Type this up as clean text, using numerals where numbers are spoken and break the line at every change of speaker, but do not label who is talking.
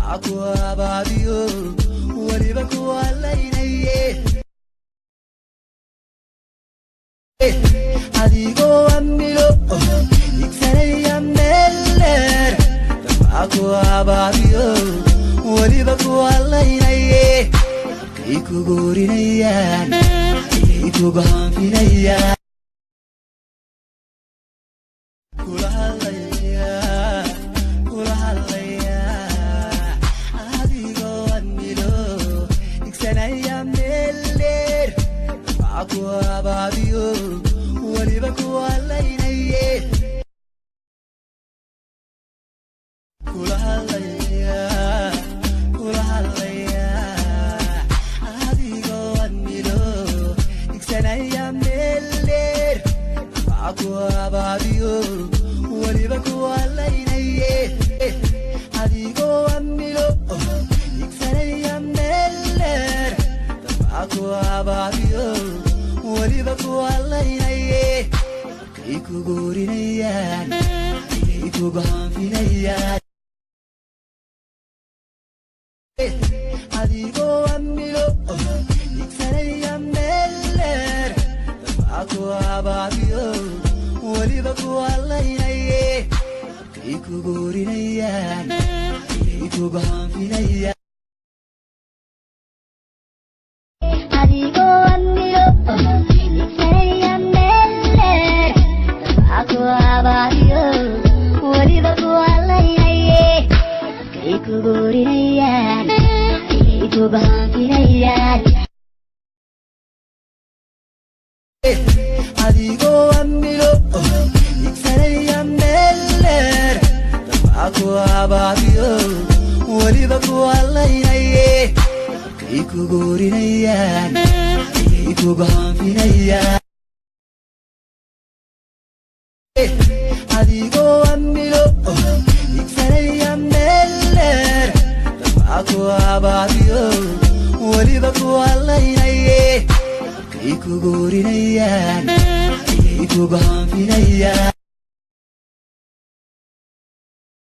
Ku abaabiyo weliba ku halaynaye. Adigoo amilo igsanaya meel dheer, damac ku abaabiyo weliba ku halaynaye. Halkay kugu orinayaan ayay kugu hanfinayaan. Kula hadlaya, kula hadlaya. Adigoo amilo igsanaya meel dheer, damac ku abaabiyo weliba ku halaynaye. Kula hadlaya, kula hadlaya. Adigoo amilo igsanaya meel dheer, damac ku abaabiyo weliba ku halaynaye. Adigoo amilo igsanaya meel dheer, damac ku abaabiyo weliba ku halaynaye. Halkay kugu orinayaan ayay kugu hanfinayaan. Adigoo amilo igsanaya meel dheer, damac ku abaabiyo weliba ku halaynaye. Halkay kugu orinayaan ayay kugu hanfinayaan.
Adigoo amilo igsanaya meel dheer, damac ku abaabiyo weliba ku halaynaye. Halkay kugu orinayaan ayay kugu hanfinayaan.
Adigoo amilo igsanaya meel dheer, damac ku abaabiyo weliba ku halaynaye. Halkay kugu orinayaan ayay kugu hanfinayaan. Adigoo amilo igsanaya meel dheer, damac ku abaabiyo weliba ku halaynaye. Halkay kugu orinayaan ayay kugu hanfinayaan.